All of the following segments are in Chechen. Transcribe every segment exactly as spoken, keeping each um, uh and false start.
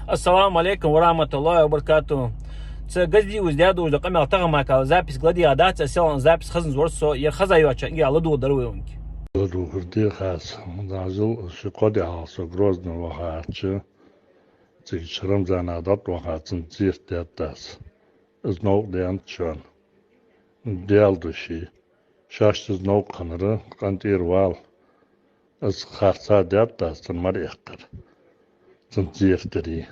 Ассаламу алейкум ва рахматуллахи ва баракату. Ца газди уз дяду уж да къамел тагъамакал запись гладия дац, а селан запись хазан зур со, яр хаза йоча, я ладу дарве унки. Ладу хурди хас, дазул ши къоди хал со Грозный вахачы, цик Рамзана дат вахацын цирт дяттас. Из наук дян чон. Дял души. Шашт из наук ханры, къантир вал. Из харца дяттас, цын мар яхкар. Цын циртери.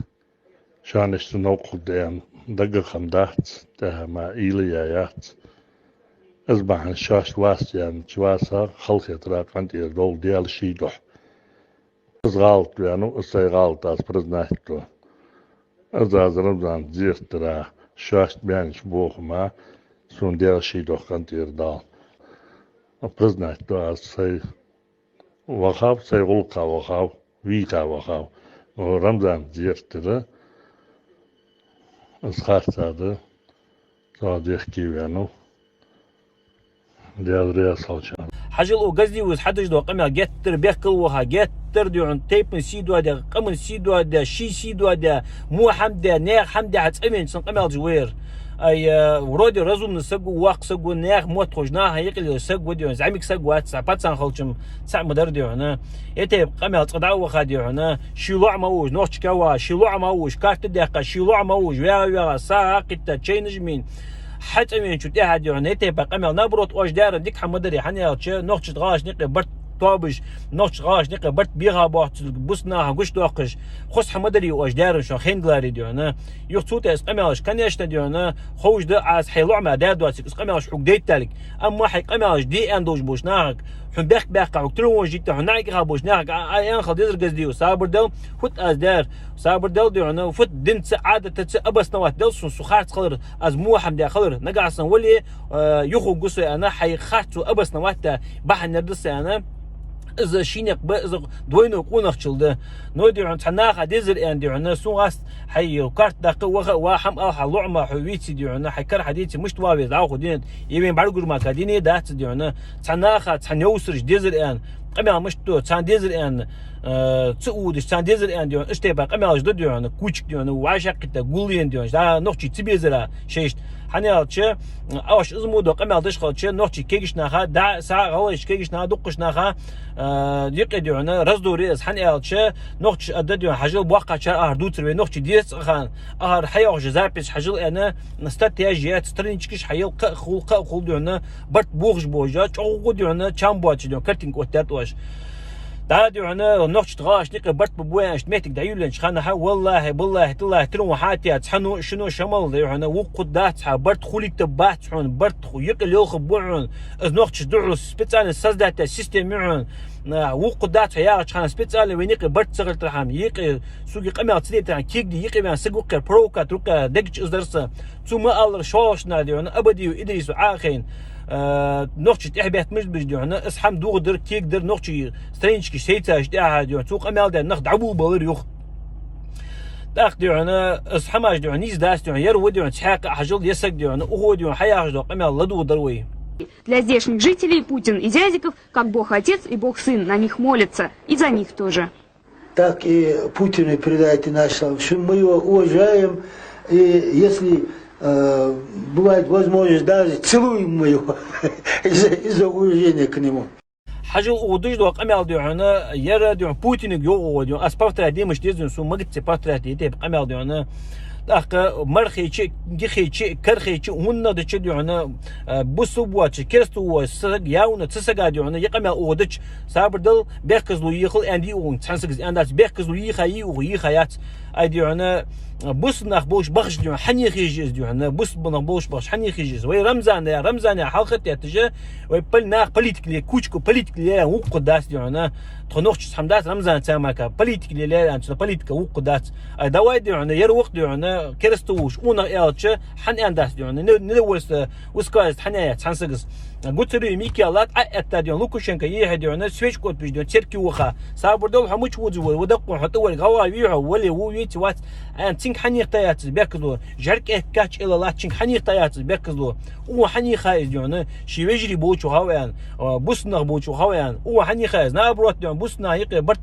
Шаниш цын наук худен, дага хам дац, тяхама илы я яц. Из бахан шашт вас ян, чваса халхетра къантир дол дял ши дох. Из гъалт вяну, из сай гъалт аз признать ту. Из аз Рамзан циртера, шашт бянш бохма, сун дял ши дох къантир дал. Признать ту аз сай вахав, сай гулка вахав, вита вахав. Рамзан циртера, из харца да, цадих кивяну. Дял ряс халча. Хажил у газди уз хадыш до къамел геттер, бехкал ваха геттер, дюн тейпин си дуадя, къамын си дуадя, ши си дуадя, му хамдя, нех хамдя, хацамен сан къамел жуэр. Ай, э, вроде разумный сагу, вах сагу, нех мот хожна, ха якили сагу, дюн замик сагу, ца пацан халчым, ца мадар дюна. Эте къамел цада ваха дюна, шило ма уж, нохчка ва, шило ма уж, карта дяка, шило ма уж, вяга, вяга, са, акита, чейнж мин. Хацамен чу тяха дюна, эте па къамел, наоборот, ож дяра, дик хамадари, хани алча, нохчит гаш никъе барт тобыш, нохчит гаш никъе барт бига бохт, бусна, гуш дохкыш. Хос хамадари ож дяра, шо хенглари дюна. Юх цуте эс къамелш, конечно, дюна, хож да аз хайло ма дядуацик, эс къамелш хуг дейталик. Амма хай къамелш ди эн дож буш нахак. Хун бяк бяк хаук трон житта, хун найки ха буш нахак. А, а, эн хал дезер газди у, сабыр дел, хут аз дер. Сабыр дел дюна, фут дин ца, адата ца обосновать дел, сун сухарц халыр, аз муахам дя халыр. Нагасан вали, э, юху гусу ана, хай харцу обосновать да, бахан нердысы ана. Из шинек б, из двойной кунах чылды. Но дюна, цанаха дезер эн дюна, сун аз, хай карт дакы, ваха, ва хам ал халума, ху вици дюна, хай кар хадици, мышт ва вез, ау худин, ивен баргурма кадини, дац дюна, цанаха, цанеусрыш дезер эн, къамел мышт ту, цан дезер эн, э, цу удыш, цан дезер эн дюна, иште ба, къамел жды дюна, кучик дюна, ваша кита, гулен дюна, да, нохчи цибезера, шешт. Хани алча, ауш изму до къамел дыш халча, нохчи кегиш наха, да, са, галыш кегиш наха, дуккыш наха, э, дикъе дюна, раздури, хани алча, нохчи адда дюна, хажил буакка чар ар дуцрве, нохчи дес хан, ар хайох же запись, хажил эна, статья же, страничкиш хайыл, ка хул, ка хул дюна, барт бугш божа, чогу дюна, чам бочи дюна, картинка оттят ош. Да дюна, нохчит гаш, никъе барт бу буян, метик да юлен, хана ха, валлахи, баллахи, таллахи, трун хатя, цхану, шину, шамал, дюна, вукъу дац, ха, барт хулик да бац, хун, барт ху, юкъе лёлха бу, хун, из нохчит дуру, специально создать система, хун, на, вукъу дац, ха, ягъ, хана, специально, ве никъе барт цагъал трахам, юкъе, суги къамел цидетан, кигди, юкъе вян, сагукъер, провокат, рукъер, дегч издарса, цу ма аллар шош на дюна, абадию, идрису, ахейн, э, нохчи тяхбят мыжбыж дюна, исхам дугдыр, кигдыр, нохчи странички сейцаш тяха дюна, цу къамел да нах дабу балыр юх. Так дюна, исхамаш дюна, низ дас дюна, яр ву дюна, цхяка хажил ясак дюна, угу дюна, хаяхж дюна, къамел ладу дарвай. Для здешних жителей Путин и Дядиков как бог-отец и бог-сын, на них молятся, и за них тоже. Так и Путину передайте наш салам, что мы его уважаем, и если, э, бывает возможность, даже целуем мы его из-за, из-за уважения к нему. Хажил удыш до къамел дюна, яра дюна, Путинг йогу дюна, ас повторять демыш дезюн, су магитце повторять ете къамел дюна. Так, мархечи, гихечи, кархечи, унна дычи дюна, э, бусу буачи, керсту уа, саг, яуна, цисага дюна, я къамел удыч, сабыр дал, бехкызлу йыхыл, энди уун, цансыгыз, эндац, бехкызлу йыха, йы угу, йыха яц. Ай дюна, бус нах болш бахш дюна, хани хижиз дюна, бус нах болш бахш, хани хижиз. Вай Рамзан я, Рамзан я, халхат я, тыжа, вай пол-, нах политик ле, кучку политик ле, укку дас дюна. Тхонохчи самдас Рамзан цамака, политик ле, ле, ан, политика укку дас. Ай давай дюна, яр ук дюна, керсту уш, унах элча, хан эндас дюна, не, не войста, высказывает, хани я, цансыгыз. Гуцеры Микиалат, а это дюна, Лукашенко, ехе дюна, свечку отпиш дюна, церкви уха. Сабыр дол хамыч вудзу вой, вадакку хату вой, гава виха, вали ву вити ват. Ан цинг ханихта яц, бекзлу. Жарк эккач эла лат цинг ханихта яц, бекзлу. У ханиха из дюна, ши вежри болчу хавян, а, буснах болчу хавян. У ханиха из, наоборот, дюна, бусна йыке барт,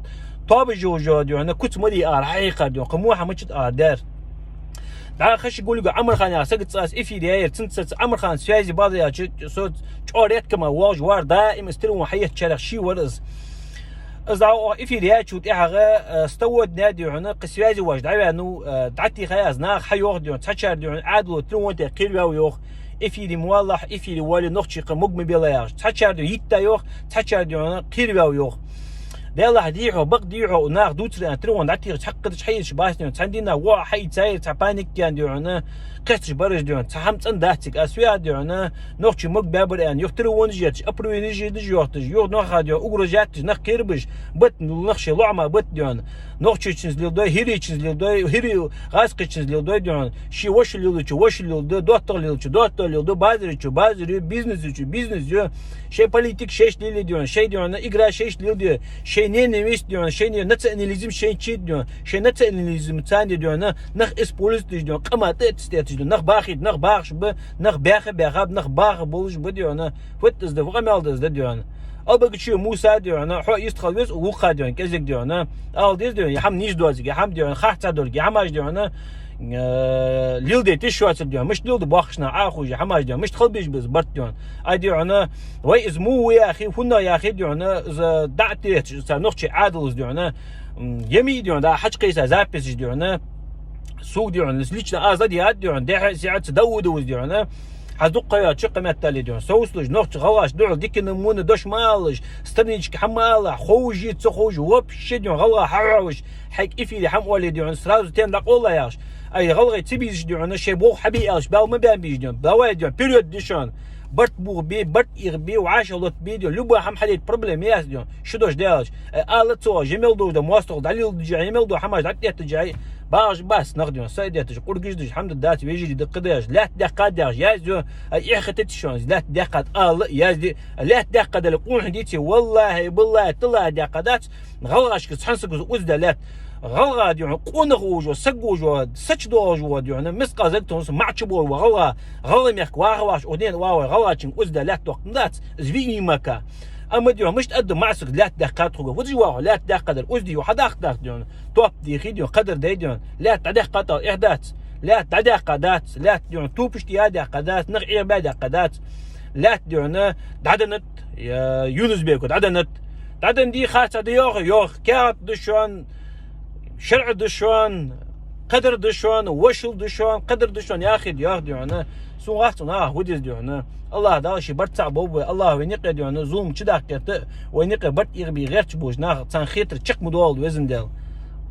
тоба жо жо дюна, куц мади ар хьайхар дюна, кхы муха мачит ар дер. Да хаши гулга Амархан я сагт цас эфир яйр цинцац Амархан связи база я чи со чоретка ма вож вар да им стирун хаят чарах ши варыз. Аз а эфир я чу тяга стовод на дюна, кхы связи вож да вяну, дати хая знах хайох дюна, цачар дюна, адло трюнте кирвяу йох. Эфири муаллах, эфири вали нохчи кхы мугми белаяш. Цачар дюна йитта йох, цачар дюна кирвяу йох. Делах дихо, бак дихо, нах дуцран, трюон дати хаккадыш хайш басню, цандина ва хай цайр, ца паник кян дюна, кестыш барыш дюна, ца хам цан датик, а суя дюна, нохчи муг бабар ан, юх трюон жет, апруин жет, жохтыш, юх ноха дюна, угрожат, нах кирбыш, бат нохши лома бат дюна. Нохчи чин злил дой, хири чин злил дой, хири газ кы чин злил дой дюна. Ши воши лил чу, воши лил дой, доттор лил чу, доттор лил дой, базари чу, базари, бизнес чу, бизнес ю. Шей политик шеш лили дюна, шей дюна, игра шеш лил дюна, шей ненависть дюна, шей не национализм шей чит дюна, шей национализм цанди дюна, нах использует дюна, кама тет стет дюна, нах бахит, нах бахш бы, нах бяха бяха, нах баха болуш бы дюна. Вот из да, вгамял да, из да дюна. Албагачи Муса дюна, хо ист халвес, уха дюна, кезек дюна. Ал диз дюна, хам ниш дозиге, хам дюна, хахца дорге, хамаш дюна. Лил де тиш шуаца дюна, мыш лил де бахшна, а хуже, хамаш дюна, мыш халбиш без барт дюна. А дюна, вай из му яхи, хунна яхи дюна, за дати, ца нохчи адл из дюна. Ями дюна, да, хачкайса запись дюна. Суг дюна, лично азад яд дюна, дехе сиат Даудовс дюна. Аз дукха я чыкка меттали дюна. Соуслуш нохч галгаш дюна, дикина муна дош малыш, страничка хамала, хожи, цо хожи, вообще дюна, галга хаваш, хак эфири хам оли дюна, сразу тен да ола яш. Ай галгай цибиш дюна, шей бог хаби алш, балма бамбиш дюна. Давай дюна, вперед дишон. Барт бух би, барт ир би, ваша лот би дюна. Любой хам халит проблем яс дюна. Шудош делаш. Ай ала цо, жемел дожда, мостол, далил дужа, жемел до, хамаш дат дет дужа. Багаш бас, нах дюна, сай дет дужа, кургиш дужа, хамда дат, вежири да кыдаш, лят дякка дяш, яс дюна. Ай ихатет шон, лят дякка ала, яс ди, лят дякка дали, кун дити, валлахи, билла, тла дякка дат. Галгашка цхьан сагуз уз далет. Галга дюна, къунах ужо, саг ужо, сач дожо дюна, мис казак тонс, мачу бой ва галга, галга мех вага ваш, оден ва ва галгачин уз далет тох, нац, звини мака. Ама дюна, мышт ад масак лят дакат хуга, вот жва лят дакадар, уз ди хадах дах дюна, топ ди хи дюна, кадар дай дюна, лят дакат ал, эхдац, лят дакат дац, лят дюна, тупиш ди дакат дац, нах ир бай дакат дац, лят дюна, даданат, Юнус беку, даданат. Дадан ди хаца да йох, йох, кят душон, шаръ душон, кадр душон, вошил душон, кадр душон, яхид, йох дюна. Су гахцу на, худиз дюна. Аллах дал ши барца бобу, Аллах веникъе дюна, зум чидах керта, веникъе барт ирби герч буж, на цан хитр чик мудол везин дел.